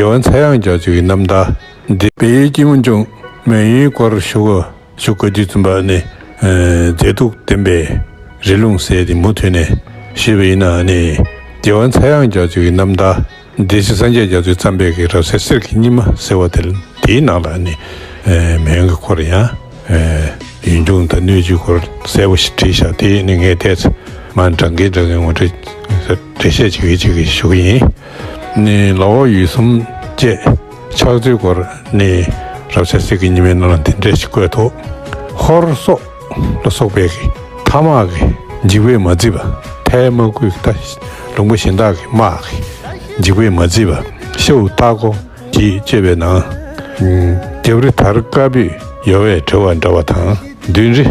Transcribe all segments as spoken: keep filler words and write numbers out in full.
རྒྱལ་བ་ཚངས་དབྱངས་རྒྱ་མཚོ་གི་རྣམ་ཐར་འདི། བལ་ཡུལ་སྐྱིད་མོ་ལྗོངས་མོན་ཡུལ་སྐོར་ཞུ་བ་ཞུ་དགོས་དུས་ཙམ་པ་ནི། ཨ་མཛེས་སྡུག་ལྡན་པའི་རི་ལུང་ཟེར་དེ་མུ་མཐུད་ནས་ཞུས་པ་ཡིན་ན་ནི། རྒྱལ་བ་ཚངས་དབྱངས་རྒྱ་མཚོ་གི་རྣམ་ཐར། སྡེ་སྲིད་སངས་རྒྱས་རྒྱ་མཚོས་བརྩམས་པའི་གི་རབ་གསལ་གསེར་གྱི་སྙེ་མ་ཟེར་བ་དེ། དེའི་ནང་ལ་ནི་ཨེ་མོན་གྱི་སྐོར་ཡང་ཨེ་ཡུལ་ལྗོངས་དང་སྣོད་བཅུད་སྐོར་གསལ་པོ་ཞིག་བྲིས་བཞག་དེ་ནི་ངས་ཏོག་ཙམ་མར་འགྲེལ་མཁན་འདྲ་མཁན་ངོ་སྤྲོད་འགྲེལ་བཤད་བྱེད་ཀྱི་བྱེད་ཀྱི་ཞུ་གི་ཡིན། ནི་ལའོ་ཡུལ་གསུམ་བཅས་ཆགས་ཚུལ་སྐོར་ནི་རབ་གསལ་གསེར་གྱི་སྙེ་མའི་ནང་ལ་དེ་འདྲ་ཞིག་བཀོད་འདུག་ཧོར་སོག་ལ་སོགས་པའི་གི་ཐ་མག་གི་འཇིགས་པས་མ་བརྫིས་པ། ཐའི་དམག་གུས་ད་ལུང་པ་གཞན་དག་གི་དམག་གི་འཇིགས་པས་མ་བརྫིས་པ། ཤའུ་སྟག་གོ་གིས་བཅད་པའི་ནང་། རྒྱབ་རི་དར་དཀར་པོས་ཡོལ་བས་བྲི་བ་འདྲ་བ་དང་། མདུན་རི་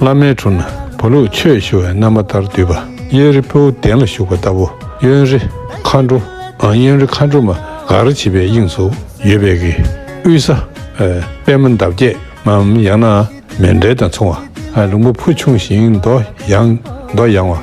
བླ་མའི་དྲུང་ན་བུ་ལུག་ཆོས་ཞུ་བའི་རྣམ་པ་ལྟར་བསྡུས་པ། གཡོན་རི་ཕུ་བོ་གདན་ལ་བཞུགས་པ་ལྟ་བུ། གཡོན་རི་མཁའ་འགྲོ། ཨ་གཡོན་རི་མཁའ་འགྲོ་མ་གར་བྱེད་པའི་དབྱིངས་སུ་ཡོད་པའི་གི་དབུས་ས་ཨ་པད་མ་འདབ་བརྒྱད་མམ་ཡང་ན། མཎྜལ་དང་མཚུངས་པ། ཨ་ལུང་པ་ཕུ་ཆུང་ཞིང་མདོ་ཡང་མདོ་ཡང་བ།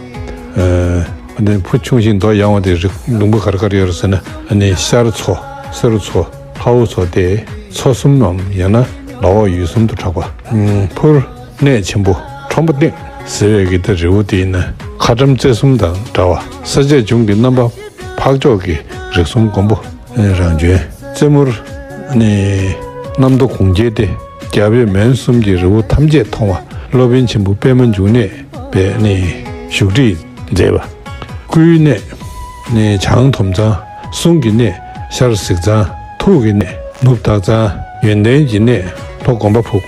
ཨ་འདི་ཕུ་ཆུང་ཞིང་མདོ་ཡང་བ་དེ་རི་ལུང་པ་ག་རེ་ག་རེ་ཡོད་རེད་ཟེར་ན། ཨ་ནི་ཤར་མཚོ། སེ་རུ་མཚོ། ལྷའུ་མཚོ་སྟེ། མཚོ་གསུམ་མམ་ཡང་ན་ལའོ་ཡུལ་གསུམ་དུ་གྲགས་པ། ཨ་ཕུར་གནས་ཆེན་པོ་ཁྲོམ་པ་སྟེང་ཟེར་བའི་གི་ད་རི་བོ་དེ་ཡིན་ན་མཁའ་འགྲམ་རྩེ་གསུམ་དང་འདྲ་བ། ས་ཆ་ལྗོངས་ཀྱི་རྣམ་པ་འཕགས་ཕྱོགས་ཀྱི་རིགས་གསུམ་མགོན་པོ་རང་བྱོན། རྩེ་མོར་ནི་གནམ་མདོ་གུང་རྒྱལ་ཏེ། རྒྱ་བོད་མོན་གསུམ་གྱི་རི་བོ་ཐམས་ཅད་མཐོང་བ། སློབ་དཔོན་ཆེན་པོ་པདྨ་འབྱུང་གནས་པས་ནི་བཞུགས་ཁྲིད་མཛད་པ། སྐུའི་གནས་ནི་བྱང་དོམ་ཚང་། གསུང་གི་གནས་ཤར་གཟིག་ཚང་། ཐུགས་ཀྱི་གནས་ནུབ་སྟག་ཚང་། ཡོན་ཏན་གྱི་གནས་ལྷོ་དགོན་པ་ཕུག་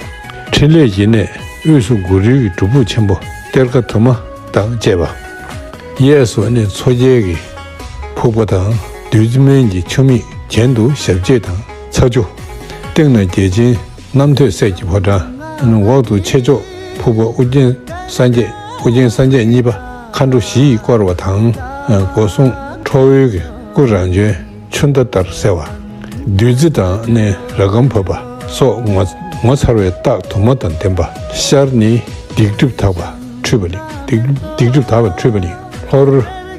འཕྲིན་ལས་ཀྱི་གནས་དབུས་སུ་གུ་རུའི་སྒྲུབ་ཕུག་ཆེན་པོ་གཏེར་ཁ་དུ་མ་དང་བཅས་པ། གཡས་སུ་ནི་མཚོ་རྒྱལ་གྱི་ཕུག་པ་དང་། བདུད་རྩི་སྨན་གྱི་ཆུ་མིག་གྱེན་དུ་ཞབས་རྗེས་དང་ཚ་ཆུ། སྟེང་ན་རྒྱལ་ཆེན་རྣམ་ཐོས་སྲས་ཀྱི་ཕོ་བྲང་། འོག་ཏུ་ཆེ་མཆོག་ཕུག་པ་ཨོ་རྒྱན་སངས་རྒྱས། ཨོ་རྒྱན་སངས་རྒྱས་གཉིས་པ་མཁའ་འགྲོ་བཞི་ཡིས་བསྐོར་བ་དང་། སྒོ་སྲུང་ཁྲོ་བོའི་གི་སྐུ་རང་བྱོན་ཆུ་མདའ་ལྟར་གསལ་བ། བདུད་རྩི་དང་ནི་ར་སྒམ་བབས་པ་སོགས་ངོ་ངོ་མཚར་བའི་རྟགས་དུ་མ་དང་ལྡན་པ། ཤར་ནི་སྡིག་སྒྲིབ་དག་པ་འཁྲུད་པ་གླིང་། སྡིག་སྡིག་སྒྲིབ་དག་པ་འཁྲུད་པ་གླིང་། ལྷོར་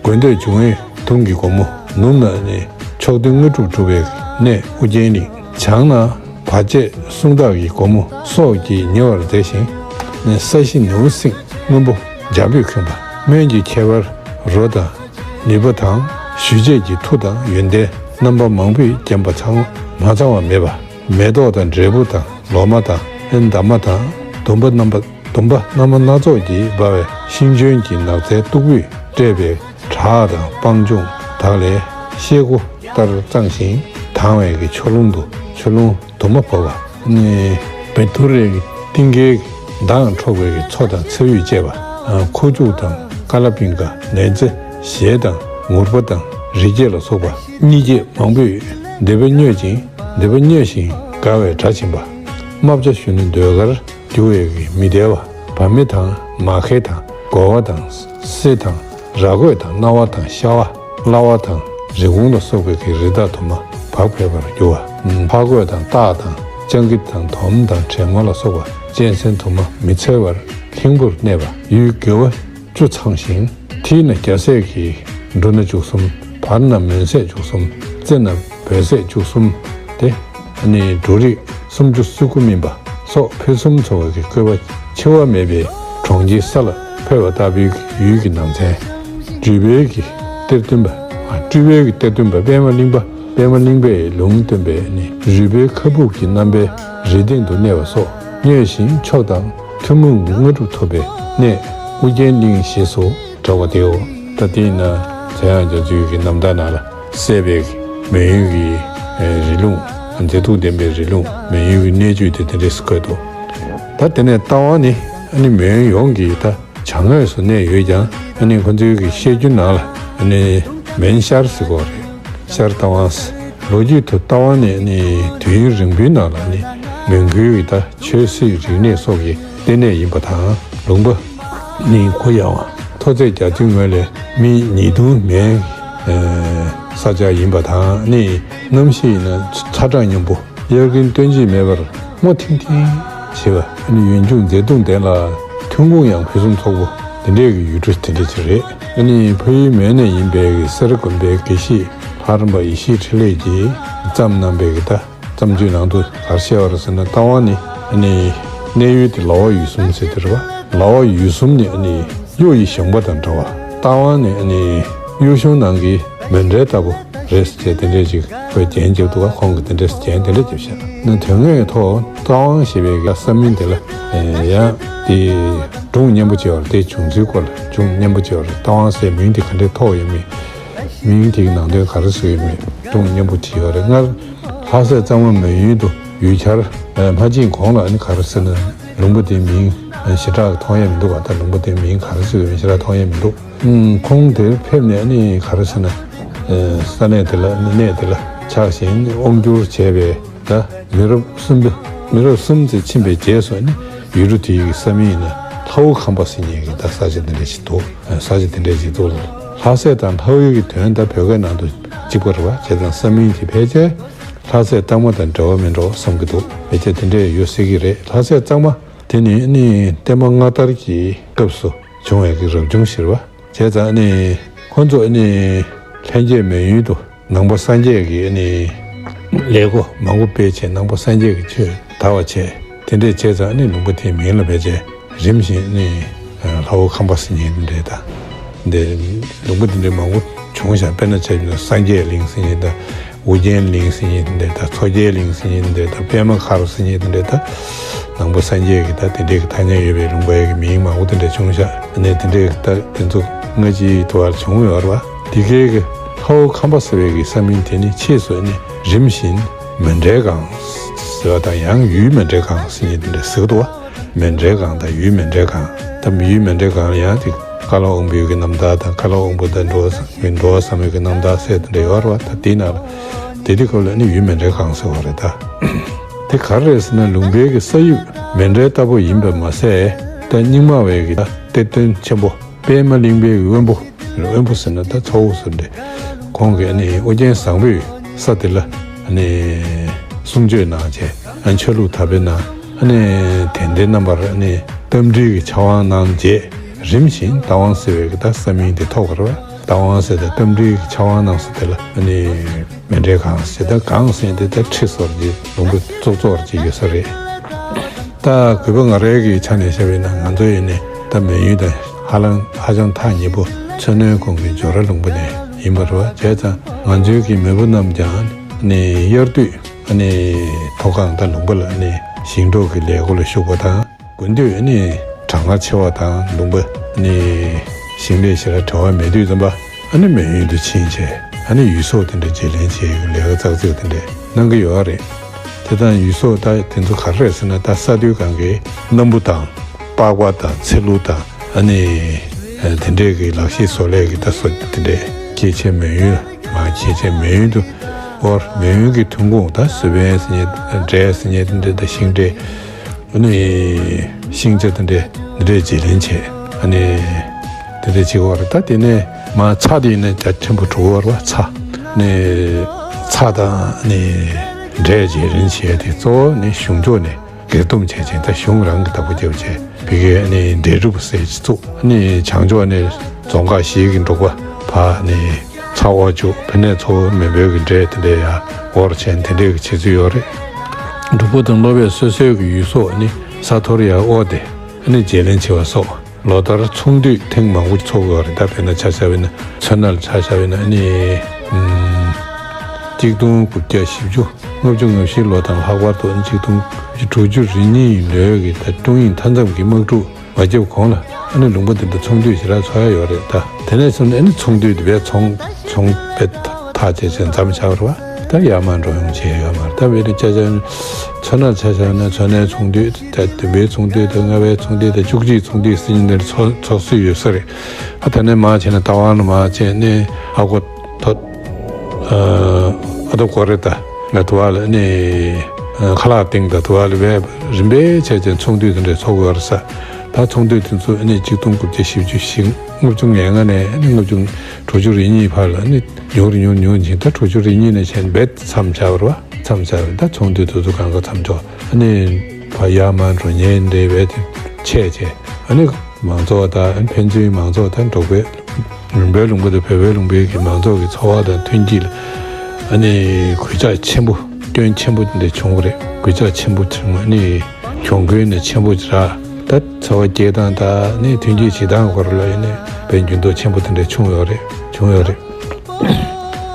དགོས་འདོད་འབྱུང་བའི་དུང་གི་སྒོ་མོ། ནུབ་ན་ནི་མཆོག་ཐུན་དངོས་གྲུབ་སྒྲུབ་པའི་གནས་ཨོ་རྒྱན་གླིང་། བྱང་ན་བར་ཆད་སྲུང་ཐག་གི་སྒོ་མོ་སོགས་ཀྱིས་ཉེ་བར་མཛེས་ཤིང་། ནི་ས་གཞི་ནེའུ་གསིང་སྔོན་པོ་འཇམ་པོས་ཁེངས་པ། སྨན་གྱི་ཁྱད་པར་རོ་དང་ནུས་པ་དང་ཞུ་རྗེས་ཀྱི་མཐུ་དང་ཡོན་ཏན་རྣམ་པ་མང་པོས་བརྒྱན་པ་ཚང་མ་ཚང་བ་མེད་པ། མེ་ཏོག་དང་འབྲས་བུ་དང་ལོ་མ་དང་ཨེ་འདབ་མ་དང་ཟླུམ་པ་རྣམ་པ་ཟླུམ་པ་རྣམ་པ་སྣ་ཚོགས་ཀྱིས་སྦ་བའི་ཤིང་ལྗོན་གྱི་ནགས་ཚལ་སྟུག་པོས་སྤྲས་པའི་བྲག་དང་སྤང་ལྗོངས་དག་ལས་ཤེལ་སྒོ་ལྟར་གཙང་ཞིང་དྭངས་བའི་གི་ཆུ་ཀླུང་དུ་ཆུ་ཀླུང་དུ་མ་བབས་པ། ནི་བཻ་ཐུར་རའི་གི་གཏིང་ཁའི་གི་མདངས་འཕྲོག་པའི་གི་མཚོ་དང་མཚེའུས་བཅད་པ། ཁུ་བྱུག་དང་ཀ་ལ་པིང་ཀ་ལན་ཚྭ་ཞལ་དང་ངུར་པ་དང་རི་སྐྱེས་ལ་སོགས་པ་གཉིས་སྐྱེས་མང་པོས་འདོད་པ་མྱོས་ཅིང་འདོད་པ་མྱོས་ཤིང་དགའ་བའི་སྒྲ་འབྱིན་པ། རྨ་བྱ་གཞོན་ནུ་ཟློས་གར་རྒྱུ་བའི་གི་མི་བདེ་བ། བ་མེ་དང་མ་ཁེ་དང་དགོ་བ་དང་སེ་དང་ར་རྒོད་དང་གནའ་བ་དང་ཤ་བ་གླ་བ་དང་རི་བོང་ལ་སོགས་པའི་གི་རི་དྭགས་དུ་མ་བག་ཕེབས་པར་འགྱུར་བ། ཕ་རྒོད་དང་སྟག་དང་སྤྱང་ཀི་དང་དོམ་དང་དྲེད་མོང་ལ་སོགས་པ་གཅན་གཟན་དུ་མ་མི་འཚེ་བར་ལྷུན་པོར་གནས་པ། ཡུལ་དགེ་བ་བཅུ་ཚང་ཞིང་། མཐིལ་ན་རྒྱ་སྲས་ཀྱི་འབྲུ་སྣ་བཅུ་གསུམ། བར་ན་མོན་སྲས་བཅུ་གསུམ། རྩེ་ན་བོད་སྲས་བཅུ་གསུམ་སྟེ། ནི་འབྲུ་རིགས་སུམ་ཅུ་སོ་དགུ་སྨིན་པ་སོགས་ཕུན་སུམ་ཚོགས་པའི་གི་བཀོད་པ་འཆི་བ་མེད་པའི་གྲོང་ཁྱེར་ས་ལ་འཕོས་པ་ལྟ་བུའི་ཡུལ་གྱི་ནང་ཚན། སྤྲུལ་པའི་གི་གཏེར་སྟོན་པ། ཨ་སྤྲུལ་པའི་གི་གཏེར་སྟོན་པ་པདྨ་གླིང་པ། པདྨ་གླིང་པས་ལུང་སྟོན་པའི་ནི་རུས་པའི་ཁ་སྦུབ་ཀྱི་རྣམ་པའི་རི་སྟེང་དུ་གནས་པ་སོགས་མྱོས་ཤིང་མཆོག་དང་ཐུན་མོང་གི་དངོས་གྲུབ་ཐོབ་པའི་གནས་ཨོ་རྒྱན་གླིང་ཞེས་སུ་གྲགས་པ་དེའོ། ད་དེ་ཡིན་ན་ཚངས་དབྱངས་རྒྱ་མཚོའི་གི་རྣམ་ཐར་ནང་ལ་གསལ་བའི་མོན་ཡུལ་གྱི་རི་ལུང་། མཛེས་སྡུག་ལྡན་པའི་རི་ལུང་། མོན་ཡུལ་གྱི་གནས་བཅུ་དེ་དེ་འདྲས་སུ་བཀོད་འདུག་ད་དེ་ནས་རྟ་དབང་ནི་ཨ་ནི་མོན་ཡོངས་ཀྱི་ད་བྱང་ངོས་སུ་གནས་ཡོད་ཀྱང་ཨ་ནི་ཁོ་ཚོའི་གི་བཤད་རྒྱུན་ནང་ལ་ཨ་ནི་མོན་ཤར་ཟེར་གོ་རེད། ཤར་རྟ་དབང་ཟེར། ལོ་རྒྱུས་ཐོག་རྟ་དབང་ནི་ཨ་ནི་དུས་ཡུན་རིང་པོའི་ནང་ལ་ཨ་ནི་མོན་གྷོའི་གི་ད་ཆོས་སྲིད་རིག་གནས་སོགས་ཀྱི་ལྟེ་གནས་ཡིན་པ་དང་། ལུང་པ་ནི་གུ་ཡངས་པ། མཐོ་ཚད་རྒྱ་མཚོའི་ངོས་ལས་མི་ཉིས་སྟོང་མན་ས་ཆ་ཡིན་པ་དང་། ནི་གནམ་གཤིས་ཡིན་ན་ཚ་གྲང་མཉམ་པོ། དབྱར་དགུན་སྟོན་དཔྱིད་མེད་པར་སྔོ་ཐིང་ཐིང་ཞེས་པ། ནི་ཡུལ་ལྗོངས་མཛེས་སྡུག་ལྡན་ལ་ཐོན་ཁུངས་ཡང་ཕུན་སུམ་ཚོགས་པོ་དེ་འདྲའི་གི་ཡུལ་གྲུ་དེ་འདྲ་ཅིག་རེད། ནི་ཕ་ཡུལ་མོན་ནས་ཡིན་པའི་གི་སེ་ར་དགོན་པའི་དགེ་བཤེས་ ལྷ་རམས་པ་ཡེ་ཤེས་འཕྲིན་ལས་ཀྱིས་བརྩམས་གནང་པའི་གི་ད་བརྩམས་ཆོས་ནང་དུ་ག་རེ་བཤད་པ་རེད་ཟེར་ན། རྟ་དབང་ནི་ཨ་ནི་གནས་ཡུལ་དེ་ལ་བ་ཡུལ་གསུམ་ཟེར་དེ་རེད་བ། ལ་བ་ཡུལ་གསུམ་ནི་ཨ་ནི་གཡུ་ཡི་ཞོན་པ་དང་འདྲ་བ། རྟ་དབང་ནི་ཨ་ནི་གཡུ་གཞོང་ནང་གི་མཎྜལ་ལྟ་བུ་རེད་ཟེར་དེ་འདྲས་ཅིག་ཁོས་རྒྱན་བརྒྱབ་འདུག་ག་ཁོང་གིས་དེ་འདྲས་རྒྱན་དེ་འདྲས་བརྒྱབ་ཤག་ན། དོན་དངོས་ཐོག་རྟ་དབང་ཞེས་པའི་གི་ས་མིང་དེ་ལ་ཡང་དེ་སྒྲུང་སྙན་པོ་ཅིག་ཡོད་རེད། དེའི་བྱུང་ཚུལ་སྐོར་ལ་སྒྲུང་སྙན་པོ་ཅིག་ཡོད་རེད། རྟ་དབང་ཟེར་མིང་དེ་ག་འདྲས་ཐོགས་ཡོད་མེད། མིང་དེའི་ནང་དོན་ག་རེ་བཟོས་ཡོད་མེད་སྒྲུང་སྙན་པོ་བྲིས་ཡོད་རེད། སྔར་ལྷ་སྲས་གཙང་མ་མོན་ཡུལ་དུ་ཡུལ་གྱར་ལྷ་སྦྱིན་གོང་ལ་ནི་ག་རེ་ཟེར་ན། ལུང་པ་དེའི་མིང་ཞེ་དྲག་མཐོང་ཡ་མི་འདུག་བ། ད་ལུང་པ་དེའི་མིང་ག་རེ་བཟོས་ཡོད་མེད་ཞེ་དྲག་མཐོང་ཡ་མི་འདུག་ཁོང་དེར་ཕེབས་ནས་ནི་ག་རེ་ཟེར་ན། ས་གནས་དེ་ལ་གནས་དེ་ལ་ཆགས་ཤིང་དབང་བསྒྱུར་བྱས་པའི། ད་མི་རབས་གསུམ་པ། མི་རབས་གསུམ་ཙམ་ཕྱིན་པའི་རྗེས་སུ་ནི་ཡུལ་གྲུ་དེའི་ས་མིང་ནི་ལྷའུ་ཁམས་པ་ཟེར་མཁན་གྱི་ད་ས་ཆ་དེ་འདྲ་ཞིག་འདུག་ས་ཆ་དེ་འདྲ་ཞིག་འདུག་ལྷ་སྲས་དང་ལྷ་ཡུལ་གྱི་དོན་ད་བོད་སྐད་ནང་དུ་གཅིག་པ་རེད་བ། བྱས་ཙང་ས་མིང་དེ་ཕལ་ཆེར་ལྷ་སྲས་གཙང་མ་དང་འབྲེལ་བ་མེད་འགྲོ་བསམ་གྱི་འདུག་ཕལ་ཆེར་དེ་འདྲ་ཡོད་སྲིད་ཀྱི་རེད། ལྷ་སྲས་གཙང་མ་དེ་ནི་ནི་བརྟན་མ་སྔ་དར་གྱི་སྐབས་སུ་བྱུང་བའི་གི་རབ་བྱུང་ཞིག་རེད་བ། བྱས་ཙང་ནི་ཁོ་ཚོ་ནི་ལྷན་རྒྱས་མོན་ཡུལ་དུ་ནང་པ་སངས་རྒྱས་ཀྱི་ནི་ལས་སྒོ་མང་པོ་སྤེལ་བྱས། ནང་པ་སངས་རྒྱས་ཀྱི་ཆོས་དར་བ་བྱས། དེ་འདྲས་བྱས་ཙང་ནི་ལུང་པ་དེའི་མིང་ལ་ཕལ་ཆེར་རིམ་བཞིན་ནི་ལྷའུ་ཁམས་པ་ཟེར་མཁན་འདྲས་དང་། འདི་ལུང་པ་དེ་འདྲས་མང་པོ་བྱུང་ཤག་དཔེར་ན་ཆ་བཞག་ན་སངས་རྒྱས་གླིང་ཟེར་མཁན་དང་། ཨོ་རྒྱན་གླིང་ཟེར་མཁན་དེ་འདྲས་དང་། མཚོ་རྒྱལ་གླིང་ཟེར་མཁན་དེ་འདྲས་དང་། པདྨ་མཁར་ཟེར་མཁན་དེ་འདྲས་དང་། ནང་པ་སངས་རྒྱས་ཀྱི་ད་དེ་འདྲས་ཀྱི་ཐ་སྙད་ཡོད་པའི་ལུང་པའི་གི་མིང་མང་པོ་དེ་འདྲས་བྱུང་ཤག་ཨ་ནི་དེ་འདྲས་ཀྱི་ད་དེ་ཚོ་སྔ་ཕྱིའི་དུ་བར་བྱུང་ཡོད་རེད་བ། དེ་གའི་གི་ལྷའུ་ཁམས་པ་ཟེར་བའི་གི་ས་མིང་དེ་ནི་ཕྱིས་སུ་ནི་རིམ་བཞིན་མཎྜལ་སྒང་ཟེར་བ་དང་། ཡང་ཡུལ་མཎྜལ་སྒང་ཟེར་མཁན་དེ་འདྲས་ཟེར་གི་འདུག་བ། མཎྜལ་སྒང་དང་ཡུལ་མཎྜལ་སྒང་། ད་ཡུལ་མཎྜལ་སྒང་ལ་ཡང་དེ་བཀའ་ལ་དབང་པོའི་གི་རྣམ་ཐར་དང་། བཀའ་ལ་དབང་པོ་དང་འགྲོ་བ་ས་འགྲོ་བ་ཟབ་མོའི་གི་རྣམ་ཐར་ཟེར་དེ་འདྲ་ཡོད་རེད་བ། ད་དེའི་ནང་ལ་དེ་དུས་སྐབས་ལ་ནི་ཡུལ་མཎྜལ་སྒང་ཟེར་བ་རེད་ད། དེ་ག་རེ་རེད་ཟེར་ན་ལུང་པའི་གི་ས་ཡུལ་མཎྜལ་ལྟ་བུ་ཡིན་པ་མ་ཟད། ད་རྙིང་མ་བའི་གི་ད་གཏེར་སྟོན་ཆེན་པོ་པདྨ་གླིང་པའི་གི་དབོན་པོ། དབོན་པོ་ཟེར་ན་ད་ཚ་བོ་ཟེར་འདྲ། ཁོང་གིས་ནི་ཨོ་རྒྱན་བཟང་པོའི་ས་དེ་ལ་ནི་གསུང་ཆོས་གནང་བྱས། ཨ་ཆོས་ལུགས་དར་སྤེལ་གནང་། ཨ་ནི་དད་ལྡན་རྣམ་པར་ནི་རྟ་མགྲིན་གྱི་ཕྱག་དབང་གནང་རྗེས་རིམ་བཞིན་རྟ་དབང་ཟེར་བའི་གི་ད་ས་མིང་དེ་ཐོགས་པ་རེད་བ། རྟ་དབང་ཟེར་ཏེ་རྟ་མགྲིན་གྱི་ཕྱག་དབང་གནང་ས་དེ་ལ་ནི་མཎྜལ་སྒང་ཟེར། ད་སྒང་ཟེར་དེ་ད་ཁྲི་སོར་གྱི་ལུང་པ་ཙོག་ཙོག་ཅིག་ཡོད་ས་རེད། ད་གུས་པ་ང་རའི་གི་ཆ་ནས་བཤད་པ་ཡིན་ན། ང་ཚོ་ཡིན་ནི་ད་མོན་ཡུལ་དང་ཧ་ལམ་ཧ་ཅང་ཐག་ཉེ་པོ་མཚོ་སྣོད་ཁོངས་ཀྱི་ཇོ་ར་ལུང་པ་ནས་ཡིན་པ་རེད་བ། བྱས་ཙང་ང་ཚོའི་གི་མེས་པོ་རྣམས་ཀྱང་ནི་དབྱར་དུས་ནི་མཐོ་སྒང་ད་ལུང་པ་ལ་ནི་ཞིང་འབྲོག་གི་ལས་སྒོ་ལ་ཞུགས་པ་དང་། དགུན་དུས་ནི་གྲང་ངར་ཆེ་བ་དང་ལུང་པ་ནི་ཞིང་ལས་ཞེ་དྲག་བྲེལ་བ་མེད་དུས་ཙམ་པ། ཨ་ནི་མོན་ཡུལ་དུ་ཕྱིན་བྱས། ཨ་ནི་ཡུལ་ཟོག་དེ་འདྲ་བརྗེ་ལེན་བྱེད་ཀྱི་ལས་ཀ་ཙག་ཙིག་དེ་འདྲ་གནང་གི་ཡོད་རེད། དེ་དང་ཡུལ་ཟོག་ད་དེ་ཚོ་ག་རེ་རེད་ཟེར་ན། ད་ས་དུས་སྒང་གི་སྣམ་བུ་དང་པགས་པ་དང་ཚེ་ལུ་དང་། ཨ་ནི་དེ་འདྲས་ཀྱི་ལག་ཤེས་བཟོ་ལས་ཀྱི་ད་བཟོ་དེ་འདྲས་སྐྱེས་ཆེ་མོན་ཡུལ་མ་སྐྱེས་ཆེ་མོན་ཡུལ་དུ། ཨོ་མོན་ཡུལ་གྱི་ཐོན་ཁུངས་ད་སོལ་བན་ཟེར་མཁན། འབྲས་ཟེར་མཁན་དེ་འདྲས་ད་ཤིང་འབྲས། ཨ་ནི་ཤིང་ཆ་དེ་འདྲས་འདི་འདྲས་བརྗེ་ལེན་བྱས། ཨ་ནི་དེ་འདྲས་བྱེད་དགོས་རེད། ད་དེ་ནས་མ་ཚྭ་དེ་ནས་ད་ཕྲན་བུ་འགྲོ་དགོས་རེད་བ། ཚྭ་ནས་ཚྭ་དང་ཨ་ནི་འབྲས་བརྗེ་ལེན་བྱས་ཏེ། གཙོ་བོ་ནི་གཞུང་ཕྱོགས་ནས་སྒེར་བསྡོམས་བྱས་བྱས། ད་གཞུང་རང་གི་བདག་པོ་རྒྱབ་བྱས། ཕ་གིའི་ཨ་ནི་འབྲས་རུབ་ཟེར་ཅིག་བཙུགས། ཨ་ནི་བྱང་ཕྱོགས་ནས་རྫོང་ཁག་བཞི་གི་འབྲོག་པ་ཕར་ནི་ཚྭ་དབོར་བཅུག་ཕ་ནས་ཚོ་མེས་པོའི་གི་འབྲས་དེ་འདྲས་ཡར་དབོར་བྱས། དེ་འདྲས་ཀྱི་བྱེད་ཚུལ་ཡོད་རེད། འབྲུག་པ་དང་སློབ་དཔོན་སོ་སོའི་གི་ཡུལ་ཟོག་ནི་ས་མཐོར་ཡར་དབོར་ཏེ་ཨ་ནི་བརྗེ་ལེན་བྱེད་པ་སོགས་ལོ་ལྟར་ཚོང་འདུས་ཐེངས་མང་པོ་ཚོགས་ཀྱི་ཡོད་རེད། ད་དཔེར་ན་ཆ་བཞག་པ་ཡིན་ན། མཚོ་སྣ་ལ་ཆ་བཞག་པ་ཡིན་ན་ཨ་ནི་ཨམ་གཅིག་སྟོང་དགུ་བརྒྱ་བཞི་བཅུ། ལྔ་བཅུ་ང་བཞི་ལོ་དང་ལྷག་པར་དུ་ཨ་ནི་གཅིག་སྟོང་དྲུག་ཅུ་རེ་གཉིས་ལོའི་གི་ད་ཀྲུང་དབྱང་མཐའ་མཚམས་ཀྱི་དམག་འཁྲུག་མ་བརྒྱབ་གོང་ལ་ཨ་ནི་ལུང་པ་འདི་འདྲ་ཚོང་འདུས་ཞེ་དྲག་ཚོགས་ཡ་ཡོད་རེད། ད་དེ་ནས་བཟུང་ནས་ཨ་ནི་ཚོང་འདུས་དེ་བས་ཚོང་ཚོང་དཔེ་ཐག་བཅད་བྱས་མཚམས་བཞག་པ་རེད་བ། ད་ཡར་མར་འགྲོ་ཡོང་བྱས་ཡོད་མ་རེད། ད་དཔེར་ན་ཆ་བཞག་ན་མཚོ་སྣར་ཆ་བཞག་ན་མཚོ་སྣའི་ཚོང་འདུས་དང་། བདུན་པའི་ཚོང་འདུས་དང་། ལྔ་པའི་ཚོང་འདུས་དང་། བཅུ་གཅིག་ཚོང་འདུས་ཟེར་མཁན་འདི་འདྲ་ཚོགས་ཚོགས་སྲོལ་ཡོད་ས་རེད། ཨ་ད་ནས་མར་བྱས་ན་རྟ་དབང་ལ་མར་བྱས་ནས་ཨ་སྒོ་ཐོ་ཨ་ཨ་ཐོ་གོ་རེ་ད་ང་དུ་བ་ལ་ནི་ཨ་ཁ་ལག་སྟེང་དང་དུ་བ་ལ་བས་རིམ་པས་བྱས་བྱས་ཚོང་འདུས་དེ་འདྲའི་ཚོགས་ཡོད་རེད་ས། ད་ཚོང་འདུས་དེ་ཚོ་ནི་གཅིག་སྟོང་དགུ་བརྒྱ་བཞི་བཅུ་ཞེ་ལྔ་བཅུ་ང་ལྔ་ནས་ནི་ལྔ་བཅུ་དྲུག་ཅུ་རེ་གཉིས་བར་ལ་ནི་ཉུང་རུ་ཉུང་རུ་ཉུང་རུ་ཕྱིན། ད་དྲུག་ཅུ་རེ་གཉིས་ནས་བྱས་ནས་རྦད་མཚམས་བཞག་པ་རེད་བ། མཚམས་བཞག་པ་རེད། ད་ཚོང་འདུས་དེ་ཚོ་གང་ག་མཚམས་འཇོག་ནི་ཕར་ཡར་མར་འགྲོ་ཉེན་འདྲ་བས་དེ་ཆད་བྱས། ཨ་ནི་མང་ཚོགས་དང་ཕན་ཚུན་མང་ཚོགས་དང་འབྲོག་པའི་ མོན་པའི་ལུང་པ་དང་བལ་པོའི་ལུང་པའི་གི་མང་ཚོགས་ཀྱི་འཚོ་བ་དང་ཐོན་སྐྱེད་ལ་ཨ་ནི་གུས་ཕྱག་ཆེན་པོ། སྐྱོན་ཆེན་པོ་དེ་འདྲ་བྱུང་བ་རེད། གུས་ཕྱག་ཆེན་པོ་བྱུང་བ་ནི་གྱོང་གུན་ནི་ཆེན་པོ་རག་ད་འཚོ་བ་སྐྱེལ་སྟངས་དང་ནི་ཐོན་སྐྱེད་བྱེད་སྟངས་སྐོར་ལ་ཡིན་ནའི་དཔེ་འགྱུར་ལྡོག་ཆེན་པོ་དེ་འདྲ་བྱུང་ཡོད་རེད། བྱུང་ཡོད་རེད།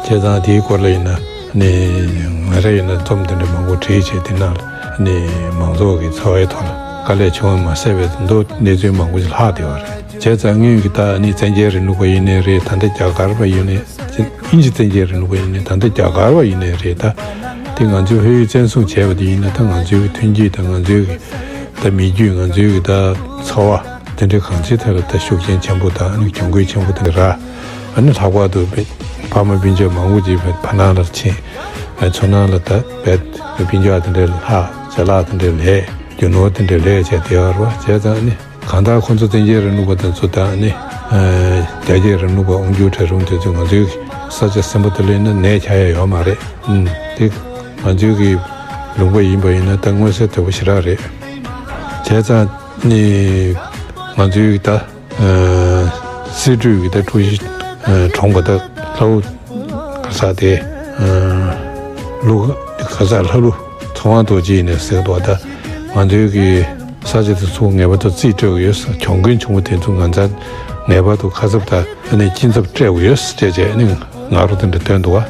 བྱས་ཙང་དེའི་སྐོར་ལ་ཡིན་ན་ནི་ང་རང་ཡིན་ན་རྩོམ་དེ་འདྲ་མང་པོ་བྲིས་བྱས། དེ་ནང་ལ་ནི་མང་ཚོགས་ཀྱི་འཚོ་བའི་ཐོག་ལ་དཀའ་ལས་བྱུང་བ་མ་ཟད་པའི་མདོ་གནས་ཚུལ་མང་པོ་ཞིག་ལྷག་བསྡད་ཡོད་རེད། བྱས་ཙང་སྔོན་གྱི་ད་ནི་བཙན་རྒྱལ་རིང་ལུགས་པ་ཡིན་ནའི་རེད། ད་ལྟ་རྒྱ་གར་བ་ཡིན་ནའི། དབྱིན་ཇི་བཙན་རྒྱལ་རིང་ལུགས་པ་ཡིན་ནའི། ད་ལྟ་རྒྱ་གར་བ་ཡིན་ནའི་རེད། ད་དེ་ང་ཚོའི་བོད་ཡིག་བཙན་བཟུང་བྱས་པ་དེ་ཡིན་ན། ད་ང་ཚོའི་ཐོན་སྐྱེད་དང་ང་ཚོའི་གི་ད་མི་རྒྱུད། ང་ཚོའི་གི་ད་འཚོ་བ་དེ་འདྲའི་གང་ཅིའི་ཐད་ལ་ད་ཤུགས་རྐྱེན་ཆེན་པོ་དང་ཨ་ནི་གྱོང་གུད་ཆེན་པོ་དེ་འདྲ་རག་ཨ་ནི་ལྷག་པར་དུ་ཕ་མ་སྤུན་མཆེད་མང་པོ་ཅིག་ཕ་ནང་ལ་ཕྱིན། ཚོ་ནང་ལ་ད་བས་སྤུན་ཀྱག་དེ་འདྲའི་ལྷག་ཅ་ལག་དེ་འདྲའི་ལས་རྒྱུ་ནོར་དེ་འདྲའི་ལས་བྱས་བསྡད་ཡོད་རེད་བ། བྱས་ཙང་ཨ་ནི། གང་ལྟར་ཁོང་ཚོ་བཙན་རྒྱལ་རིང་ལུགས་པ་དེ་ཚོ་དང་ནི། ཨ། རྒྱ་རྒྱལ་རིང་ལུགས་པ་དབང་སྒྱུར་གྲལ་རིམ་དེ་ཚོས་ང་ཚོའི་ས་ཆ་ཟིན་པ་དེ་ལ་ཡིན་ན་ནད་ཆགས་ཡ་ཡོད་མ་རེད། ཨུམ། དེ་ང་ཚོའི་གི་ལུང་པ་ཡིན་པ་ཡིན་ན་ད་མངོན་གསལ་དོད་པོ་ཞེ་དྲག་རེད། བྱས་ཙང་ནི་ང་ཚོའི་གི་ད། ཨ། སྲིད་གྲོས་ཀྱི་ད་ཀྲུའུ་ཞི། ཨ། གྲོངས་པ་ད་ལྷ་བུ་ག་ས་དེ། ཨ། ལུ་ག་ས་ལྷ་ལུ་ཚེ་དབང་རྡོ་རྗེ་ཡིན་ནས་ཟེར་འདུག་ད་ང་ཚོའི་གི་ས་ཆ་དེ་ཚོ་ངེས་པར་དུ་རྩིས་སྤྲོད་དགོས་ཡོད། གྱོང་གུན་བྱུང་བ་དེ་ཚོ་ང་ཚོ་ངེས་པར་དུ་ཁ་གསབ་དང་ཨ་ནི་སྐྱིན་ཚབ་སྤྲད་དགོས་ཡོད་ཅེས་བྱས་ཨ་ནི་ང་རོ་དེ་འདྲ་བཏོན་འདུག་བ།